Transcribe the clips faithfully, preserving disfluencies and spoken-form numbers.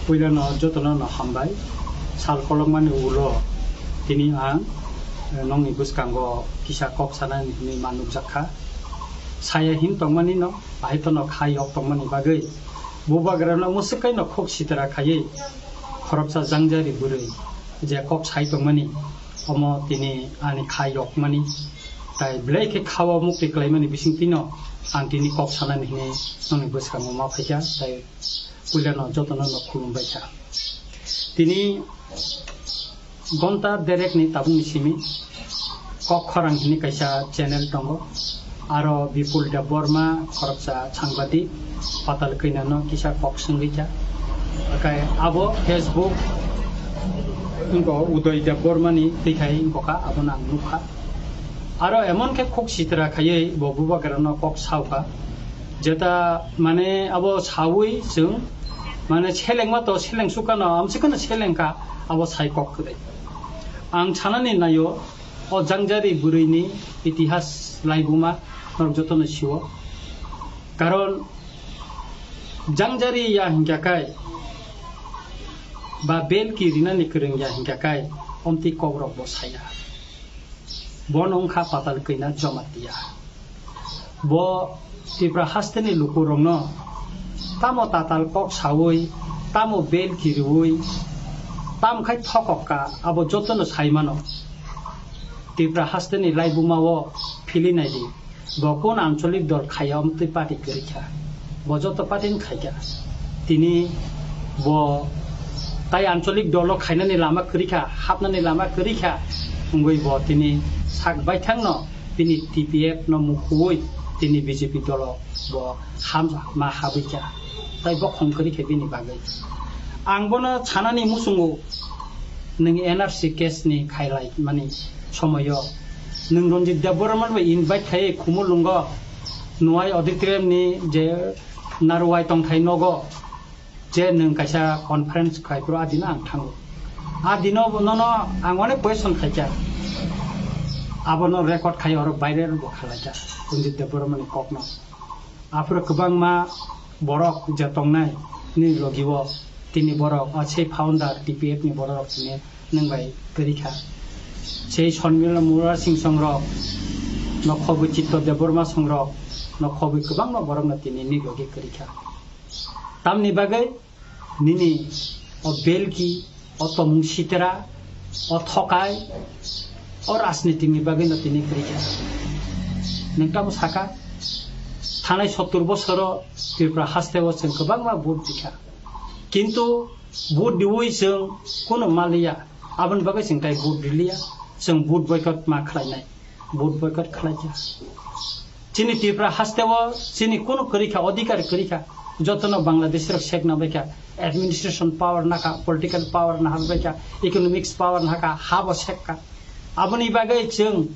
Puilano jotono no hambai. Sal kolokmani ulo tini ang, eh, nongni bwskango kisa kok sanani hinwi ma nukjak kha. Saya hin tongmani no, ahai tono kha yok tongmani bagwi bubagrano mwswk kaino khok sitra khaiwi khoroksa jangjari bwrwi je kok sai tongmani, omo tini ani kha yokmani, tai belai khe khao mukti klaimani bisingtwino ang tini kok sanani hinwi nongni bwskango ma phaikha, tai puilano jotono no khulumbaikha. Tini gonta derekni tabukni simi kok khorang hinwi kaisa channel tongo. Aro Bipul Debbarma khoroksa sangbadik Patal Keinano kisa kok swngwi kha. Akai abo Facebook wngkha Udoy Debbarmani twikhai wngkha, abono ang nukha. Aro emon khe khok sitra khaiwi bo bubagrano kok saukha. Jeta mane abo saui chwng mane selengma to seleng sukano amsukano selengkha abo sai kok kwrwi. Ang sanani naio o jangjari bwrwini itihas laibuma norok jotono sio. Karon jangjari ya hinkha kai ba belki rinani kwrwng ya hinkha kai omtwi kokrok bo saya. Bono wngkha Patal Keina Jamatia. Bo Tripura hasteni lukurokno tamo tatal kok saui, tamo bel kiriui, tamo khai thokok ka, abo jotono sai mano. Tripura hasteni laibumao phili nai di, bo kun ancholik dol khaiya, omtwi party kwrwi kha. Bo joto party ni khaikha. Tini bo tai ancholik dolo khainani lama kwrwi kha, hapnani lama kwrwi kha, wngwi bo tini sak baithangno bini T P F no mukhuwi tini B J P dolo bo ham ma habwi kha. Tai bokhong kwrwi kha bini bagwi. Ang bono sanani muchungo, nwng N R C case ni khailai mani somoyo nwng Ranjit Debbarma bai invite khai Khumulwngo Nuai auditorium ni je Narwai tongthai nogo je nwng kaisa conference khai phuru adino ang thango. Adino nono ang onek question khaikha. Abono record khai oro viral bo khalaikha Ranjit Debbarma ni kokno. Aphuru kwbangma borok je tongnai ni logi o tini borok o sei founder T P F ni borok rok tini nwng bai kwrwi kha. Sei Sonmila Mura Singh song rok, nokhobwi Chitto Debbarma song rok, nokhobwi kwbangma borok no tini ni logi kwrwi kha. Tamni bagwi nini o belki, o tomung sitra, o thokai, o rajnitik ni bagwi no tini kwrwi kha. Nwng tamo saka, thanai sottur bosoro Tripura hasteo chwng kwbangma vote rikha. Kintu vote riui chwng kunu maliya, aboni bagwi chwng tai vote riliya, chwng vote boycott ma khlainai. Vote boycott khlaikha. Chini Tripura hasteo chini kunu kwrwi kha, odhikar kwrwi kha. Jotono Bangladeshi rok sekna bai kha, administration power nakha, political power naharbai kha, economics power nahakha, ha bo sekha. Aboni bagwi chwng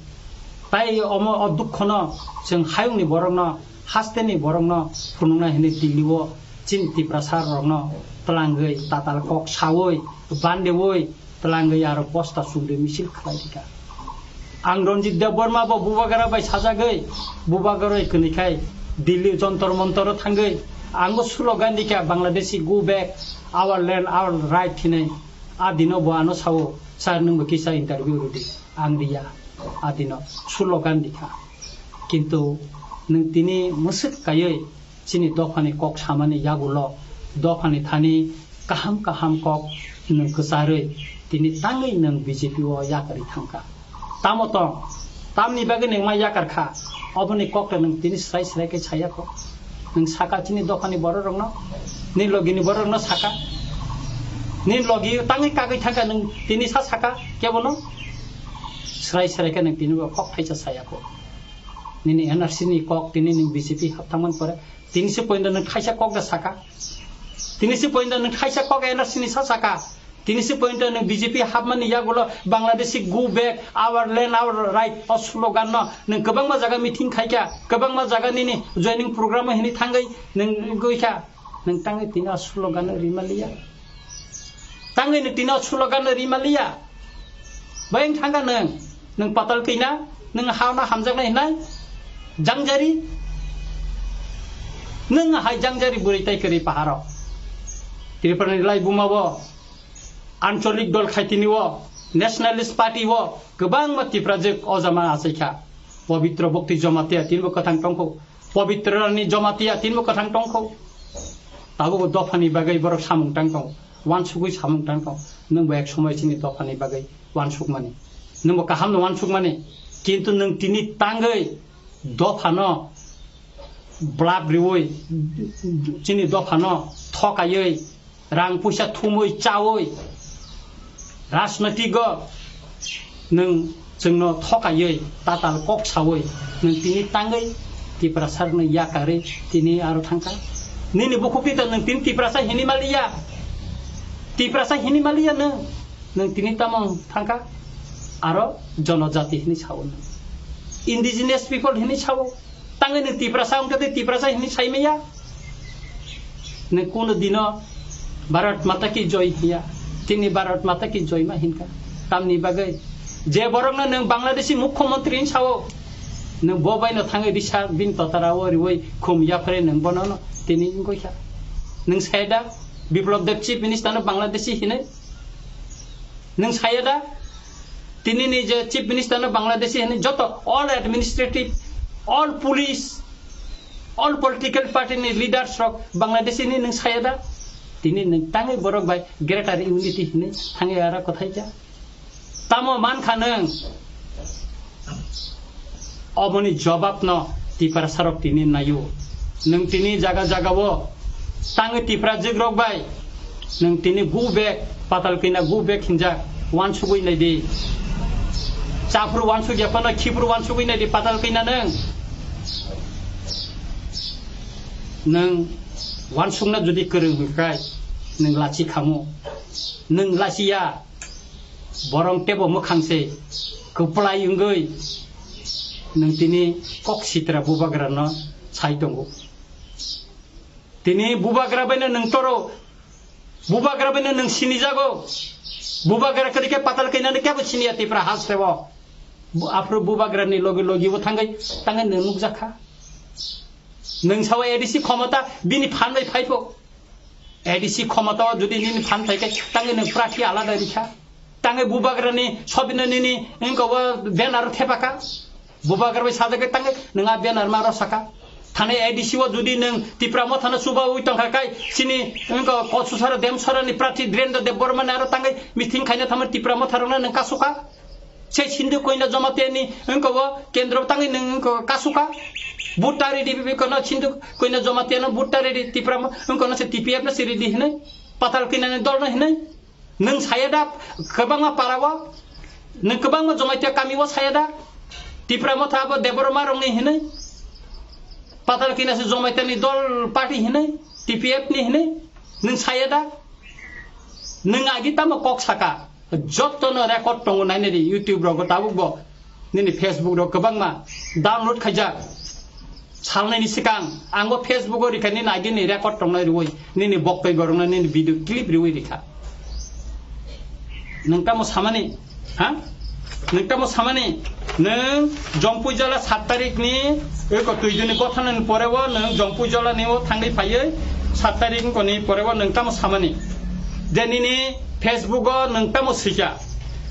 tai omo o dukhono chwng hayungni borokno, hasteni borokno phunukna hinwi Delhi o chini Tiprasa rokno twlangwi tatal kok saui, bandeui, twlangwi aro bosta chumri misil khlai rikha. Ang Ranjit Debbarma bo bubagra bai sajagwi, bubagra bai kwnikhai Delhi Jantar Mantar o thangwi ang bo slogan rikha, Bangladeshi go back, our land, our right hinwi. A dino bo ano sao, sir, nwng bo kisa interview rwdi. Ang riya. A dino slogan rikha. Kintu nwng tini mwswk kaiwi chini dophani kok samani yagulo, dophani thani kaham kaham kok nwng kwcharwi tini tangwi nwng B J P o yakarwi thangkha. Tamo tong, tamni bagwi nwng ma yakar kha, oboni kokno nwng tini srai srai khe saya kho. Nwng saka chini dophani borok rokno, ni logini borok rokno saka, ni logi tangwi kagwi thangkha nwng tini sa saka kebono srai srai khe nwng tini bo kok thaisa saya kho. Nini N R C ni kok tini nwng B J P hap thangmani pore, tini se pointo nwng thaisa kok da saka, tini se pointo nwng thaisa kok N R C ni sa saka, tini se pointo nwng B J P hapmani yagulo Bangladeshi go back, our land, our right o slogan no nwng kwbangma jaga meeting khaikha, kwbangma jaga nini joining program o hinwi thangwi nwng gwi kha, nwng tangwi tini o slogan no rimaliya. Tangwi nwng tini o slogan no rimaliya. Bayang thangkha nwng, nwng patal kina, nwng hauna hamjaknai hinai, jangjari. Nwng hai jangjari bwrwi tai kwrwi paharo. Tripura ni lai buma bo, Ancholik dol khaitini o, Nationalist Party o, kwbangma Tiprajwk o jama achaikha. Pabitra Bhakti Jamatia tinbo kwthang tongkho. Pabitra Rani Jamatia tinbo kwthang tongkho. Tabuk dophani bagwi borok samung tang tongo. Wansugwi samung tang tongo. Nwngbo ek somoi chini dophani bagwi wansukmani. Nwngbo kahamno wansukmani. Kintu nwng tini tangwi dophano blab riwi, chini dophano thokaiwi, rang puisa thumwi chawi, rajnotigo nwng chwngno thokaiwi, tatal kok sawi, nwng tini tangwi Tiprasarokno yakarwi tini aro thangkha. Nini bukhukni to nwng tini Tiprasa hini maliya. Tiprasa hini maliya nwng. Nwng tini tamo thangkha? Aro jonojati hini sao nwng. Indigenous people hini sao. Tangwi nwng Tiprasa wngkha tei Tiprasa hini saimaya. Nwng kuno dino Bharat Mata ki Joy hiya. Tini Bharat Mata ki Joy ma hinkha. Tamni bagwi je borokno nwng Bangladeshi Mukhyamantri hin sao. Nwng bo baino thangwi risa bini totara o riwi khum yaphre nwng bono no tini wngkha. Nwng saida Biplab Deb Chief Minister no Bangladeshi hinwi. Nwng saya da? Tini ni je Chief Minister no Bangladeshi hinwi joto all administrative, all police, all political party ni leaders rok Bangladeshi hinwi nwng saya da? Tini nwng tangwi borok bai greater unity hinwi thangwi ara kothai ja. Tamo mankha nwng? Oboni jobab no Tiprasarok tini naio. Nwng tini jaga jaga o tangwi Tiprajwk rok bai nwng tini go back, patal kina go back hinjak, wansugwi naidi. Chaphuru wansuk ya phano khipuru wansugwi naidi patal kina nwng. Nwng wansukna jodi kwrwng hwnkhe nwng lachi khamu. Nwng lachiya. Borong tebo mwkhang se kwplai wngwi nwng tini kok sitra bubagra no sai tongo. Tini bubagra bai no nwng toro, bubagra bai no nwng sinijago. Bubagra kwrwi khe patal kainani kebo siniya Tipra haste o. Bu-, aphuru bubagra ni logi logi bo thangwi, thangwi nwng nukjakha. Nwng sawa A D C khomota bini phan bai phaiphok. A D C khomota o jodi nini phan thai khe, tangwi nwng prarthi alada rikha. Tangwi bubagrani sobino nini wngkha o banner thepakha. Bubagra bai sajagwi tangwi nwng a banner ma rwsakha. Thani A D C o jodi nwng Tipra Mothano chubaui tongkha kai, chini wngkha o Kosusara Demsarani prarthi Dhirendra Debbarmani aro tangwi meeting khaina thangma Tipra Motharokno nwng kasukha. Se Sindhu Koina Jamatia ni wngkha o kendro tangwi nwng wngkha o kasuka. Vote ta ridi bibikono Sindhu Koina Jamatia no vote ta ridi Tipra mo wngkha no se T P F no se ridi hinwi. Patal Koina ni dol no hinwi. Nwng saya da kwbangma para o. Nwng kwbangma Jamatia kami o saya da. Tipra Motha abo Debbarma rok ni hinwi. Patal Koina se Jamatia ni dol party hinwi. T P F ni hinwi. Nwng saya da. Nwng agi tamo kok saka. Jotono record tongo nainai di YouTube rogo tabuk bo. Nini Facebook rok kwbangma download khaijak. Salnai ni sikang ang bo Facebook o rikha nini agi ni record tongnai rwi. Nini boktoi gorokno nini video clip rwi rikha. Nwng tamo samani, ha? Nwng tamo samani? Nwng Jompuijala sat tarik ni, eko tuijuni gothanani pore o nwng Jompuijala ni o thangwi phaiwi sat tarik ni pore o nwng tamo samani? Je nini Facebook o nwng tamo swikha,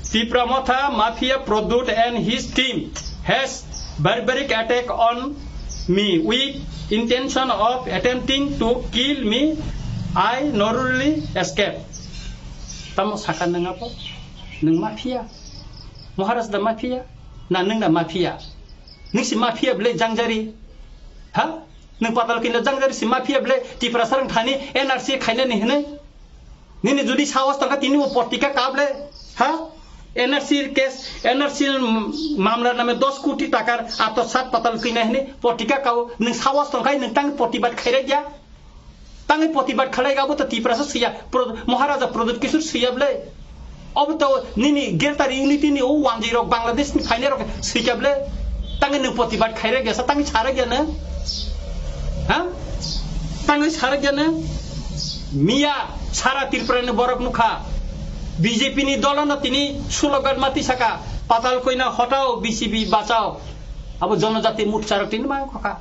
Tipra Motha mafia Pradyut and his team has barbaric attack on me with intention of attempting to kill me, I narrowly escape. Tamo saka nwng abo? Nwng mafia? Maharaj da mafia? Na nwng da mafia? Nwng si mafia ble jangjari? Ha? Nwng patal kino jangjari si mafia ble Tiprasa rang thani N R C khainani hinwi? Nini jodi sahos tongkha tini bo portika kable, ha? N R C case, N R C mamla name dos koti takar ato sat patal kina hini portika kao, nwng sahos tongkhai nwng tang portibat khairek ya. Tangwi portibat khalai abo to Tiprasa siya, Pro-, Maharaja Pradyut Kishore siya ble. Obo to nini Greater Unity ni o wanjwi rok Bangladesh ni phainai rok siya ble. Tangwi nwng portibat khairek ya sa tangwi sarek ya nwng? Ha? Tangwi sarek ya nwng? Miya sara Tripura ni borok nukha. B J P ni dolo no tini slogan mati saka, "Patal Koina hotao, B C B bachao." Abo Jonojati Morcha rok tini mang khokha.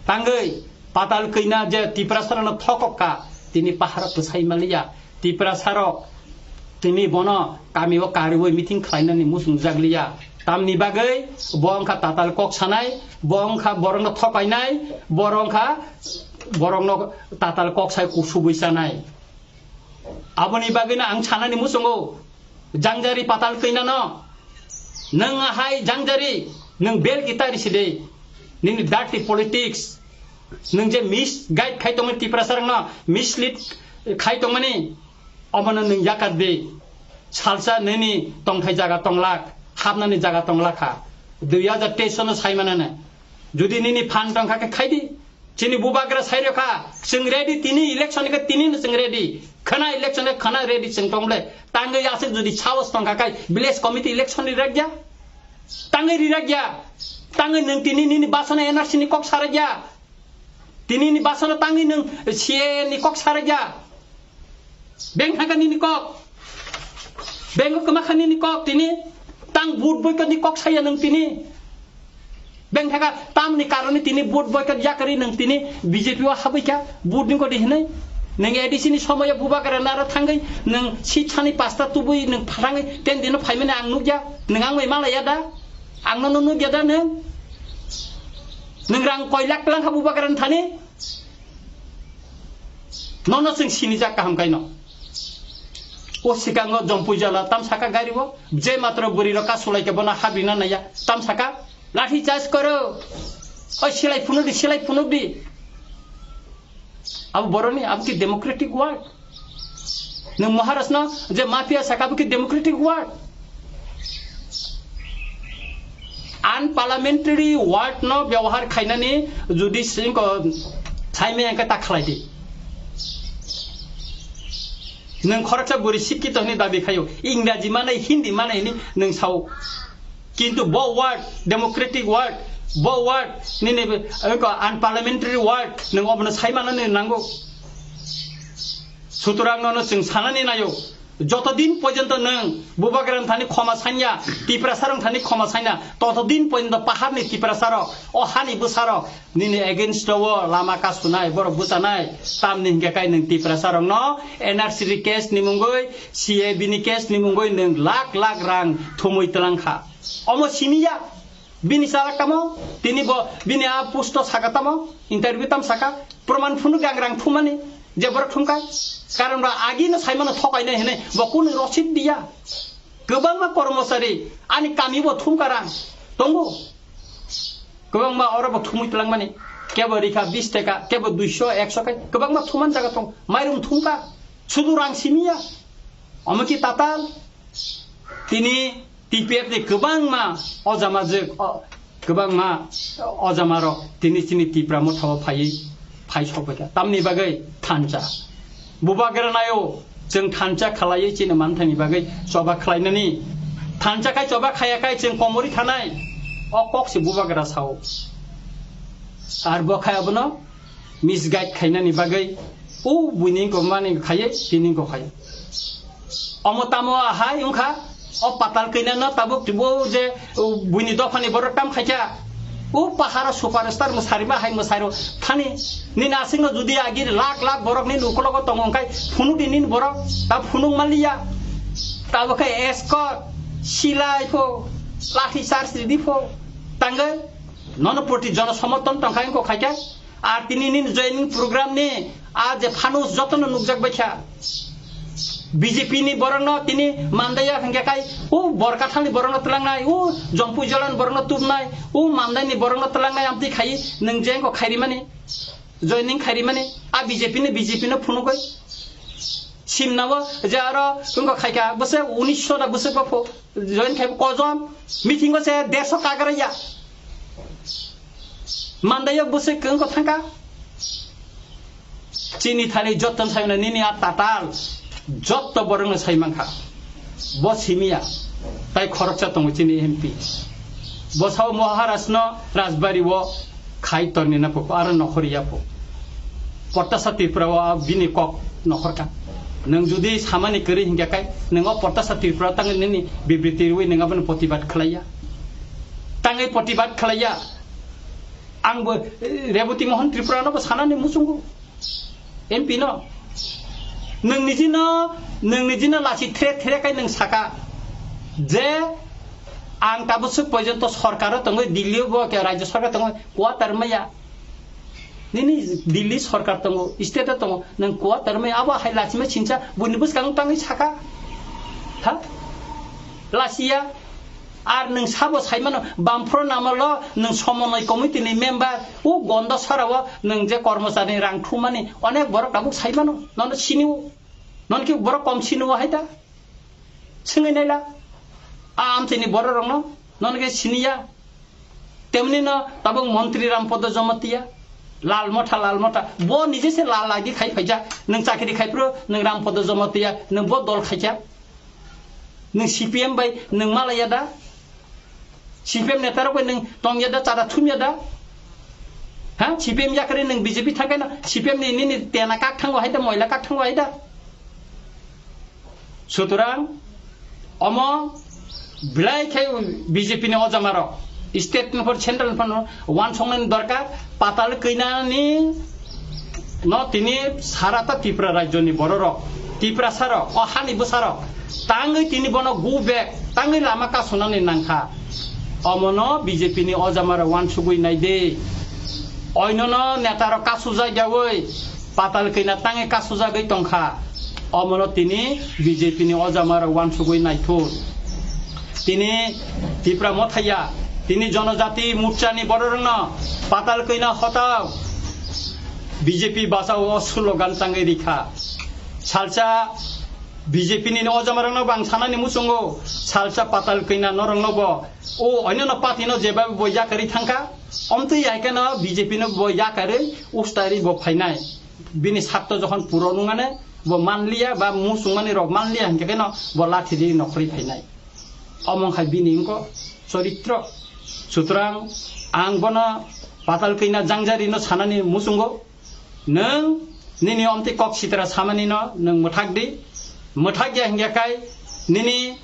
Tangwi Patal kwina je Tiprasarokno thokok ka, tini paharo kwsai maliya. Tiprasarok tini bono kamio kariwi meeting khlainani muchungjak liya. Tamni bagwi bo wngkha tatal kok sanai, bo wngkha borokno thokainai, bo wngkha borokno tatal kok sai kusubwi chanai. Aboni bagwino ang sanani muchungo, Jangjari Patal Kwinano, nwng ahai Jangjari, nwng bel kitari side, nini dirty politics, nwng je misguide khai tongmani Tiprasarokno, mislead khai tongmani, omono nwng yakar di. Salsa nini tongthai jaga tonglak, hapnani jaga tonglakha. Dui hajar teis no saimanane. Jodi nini phan tongkha khe khaidi. Chini bubagra sairokha, chwng ready, tini election khe tini no chwng ready. Khana election khe khana ready chwng tongle. Tangwi aswk jodi sahos tongkha khai village committee election rirakya. Tangwi rirakya. Tangwi nwng tini nini basana N R C ni kok sarakya. Tini ni basana tangwi nwng C A A ni kok sarakya. Beng thangkha nini kok. Beng kwma kha nini kok tini. Tang vote boycott ni kok saya nwng tini. Beng thangkha tamni karoni tini vote boycott yakarwi nwng tini B J P o habwi kha. Vote ni godi hinwi. Nwng A D C ni somoyo bubagra naro thangwi nwng sitsani pasta tubui nwng phatangwi ten dino phaimani ang nukya. Nwng ang bai malaya da? Ang nono nukya da nwng? Nwng rang koi lakh langkha bubagra thani? Nono chwng sinijak kaham kaino. O sikango Jompui jala tam saka gari bo, je matro bwrwi rok kasulai khe bono habina naiya, tam saka, "Lathi charge koro, oi silai phunuk di, silai phunuk di." Abo boroni, abo ki democratic world? Nwng Maharaj no je mafia saka, abo ki democratic world? Unparliamentary word no byabohar khainani jodi singko saimaya hwnkhe ta khlai di. Nwng khoroksa bwrwi sikkito hwnwi dabi khaio, Ingraji manai, Hindi manai hwnwi nwng sao. Kintu bo word, democratic word, bo word nini wngkha unparliamentary word, nwng obono saimanani nango. Sutorang nono chwng sanani naio, joto din porjonto nwng bubagrang thani khoma sanya, Tiprasarang thani khoma sanya, toto din porjonto paharni Tiprasarok, o hani bwsarok nini against o lama kasunai, borok bwchanai, tamni hinkhe kai nwng Tiprasarokno N R C ni case ni mungwi, C A B ni case ni mungwi nwng lakh lakh rang thumwi twlang kha. Omo simi ya, bini chalak tamo, tini bo, bini a post o saka tamo, interview tam saka, proman phunuk ang rang thumani, je borok thumkha, karon ba agi no saimano thokainai hinwi, bo kunu rosid diya. Kwbangma kormosari, ani kami bo thumka rang, tongo. Kwbangma oro bo thumwi twlangmani, kebo rikha bis teka, kebo duiso, ekso kai, kwbangma thuman jaga tong, mairum thumka, sudu rang simiya. Omo ki tatal, tini T P F ni kwbangma ojama jwk, o, kwbangma ojama rok tini chini Tipra motha o phaiwi phai sokbaikha. Tamni bagwi thansa. Bubagra naio, chwng thansa khlaiwi chini manthani bagwi choba khlainani. Thansa khai choba khaya khai chwng komori thanai. O kok se bubagra sao. Ar bo khai abono misguide khainani bagwi o buini wngkha mani khaiwi tini wngkha khai. Omo tamo ahai wngkha, o patal kina no tabuk tibo je, o buini dophani borok tam khaikha. O paharo superstar mwsarima hai mwsaro thani. Nini asingno judi agi lakh lakh borok nini ukologo tongo wngkhai phunukdi nini borok, ta phunuk manliya. Tabuk khe escort, silai pho, lathi charge ridi pho. Tangwi nono proti jono somorthon tongkhai wngkha khaikha. Ar tini nini joining program ni a je phanus jotono nukjak baikha. B J P ni borokno tini mandaya hwnkhe khai, o Borkathal ni borokno twlangnai, o Jompui Jola ni borokno tubnai, o Mandai ni borokno twlangnai amtwi khai nwng je wngkha khairimani, joining khairimani, a B J P ni B J P no phunugwi. Simnabo je aro wngkha khaikha bwswk unisho da bwswk bapho. Join khai kojon, meeting o se derso kagra ya. Mandai o bwswk wngkha thangkha. Chini thani joto sai mano nini a tatal. Joto borokno sai mankha. Bo simiya. Tai khoroksa tongo chini M P. Bo sao Maharaj no Rajbari o khai torni na poko, aro nokhor ya po. Potasa Tripura o bini kok nokhor ka. Nwng jodi samani kwrwi hinkhe kai, nwng o Potasa Tripura tangwi nini bibriti rwi nwng abono protibad khlaiya. Tangwi protibad khlaiya. Ang bo, eh, Reboti Mohan Tripura no bo sanani muchungo. M P no. Nwng nijino, nwng nijino lasi thre thre kai nwng saka je ang tabuk swk porjonto sorkaro tongwi, Delhi o bo ke rajya sorkar tongwi, quarter maya. Nini Delhi sorkar tongo, state o tongo, nwng quarter maya, abo hai lachima sincha, buini bwskango tangwi saka. Ha? Lasiya. Ar nwng sabo saimano, Bamphro namalo nwng somonoi committee ni member, o gondo sarao nwng je kormochari rang thumani, onek borok tabuk saimano, nono sinio. Nono ki borok kom sinio hai da? Swngwi naila. A amchaini borok rokno, nono ke siniya. Temni no tabuk montri Rampodo Jamatia. Lal motha, lal motha. Bo nije se lal lagi khai phaijak. Nwng chakri khai phuru, nwng Rampodo Jamatia, nwng bo dol khaijak. Nwng C P M bai nwng malaya da? C P M neta rok bai nwng tongya da, chada thumya da? Ha? C P M yakarwi nwng B J P thangkhe no C P M ni nini tena kak thango hai da, moila kak thango hai da? Sutorang, omo belai khe B J P ni ojama rok, state ni phor central ni phano wansoknani dorkar, patal kwinani no tini sarata Tripura rajyo ni bororok, Tiprasa rok, o hani bwsa rok tangwi tini bono go back tangwi lama kasunani nangkha. Omono B J P ni ojama rok wansugwi naidi. Oinono neta rok kasujak yawi patal kwina tangwi kasujagwi tongkha. Omono tini B J P ni ojama rok wansugwi naithur. Tini Tipra Mothaya, tini Jonojati Morcha ni bororokno patal kwina hotao B J P bachao o slogan tangwi rikha. Salsa B J P ni ojama rokno bo ang sanani muchungo, salsa patal kwina norokno bo o oinono party no jeba bo yakarwi thangkha. Omtwi hai kheno B J P no bo yakarwi ustari bo phainai. Bini sakto jokhon puro nungmane bo manliya ba muchungmani rok manliya hinkhe kheno bo lathi di nokhorwi phainai. Omo hai bini wngkha choritro. Sutrang ang bono patal kwina jangjari no sanani muchungo. Nwng nini omtwi kok sitra samani no nwng mwthak di. Mwthak ya hinkhe khai nini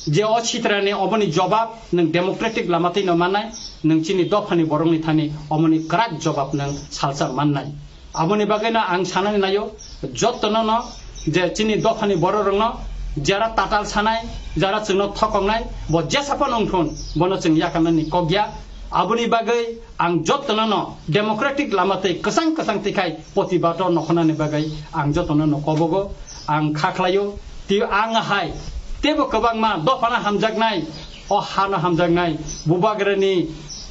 je o sitra ni oboni jobab nwng democratic lama twi no mannai, nwng chini dophani borok ni thani omoni kwrak jobab nwng salsa mannai. Aboni bagwi no ang sanani naio, jotono no je chini dophani borok rok no jara tatal sanai, jara chwngno thokoknai, bo jesa phano wngthun, bono chwng yakarnani kok ya. Aboni bagwi ang jotono no democratic lama tei kwchang kwchang twi khai protibad o nokhornani bagwi ang jotono no kobogo, ang kha khlaio. Tei ang hai teibo kwbangma dophano hamjaknai, o hano hamjaknai, bubagrani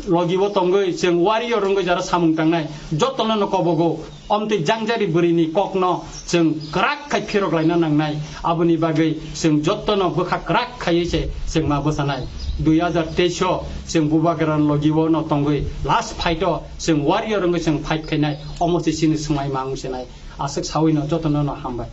logi o tongwi chwng warrior wngwi jara samung tangnai, jotono no kobogo. Omtwi jangjari bwrwini kokno chwng kwrak khai phirok laina nangnai. Aboni bagwi chwng jottono bwkha kwrak khaiwi se chwng ma bwchanai. Dui hajar teis o chwng bubagrani logi o no tongwi last fight o chwng warrior wngwi chwng fight khainai. Omo se chini swmai ma wng senai. Aswk sawi no jotono no hambai.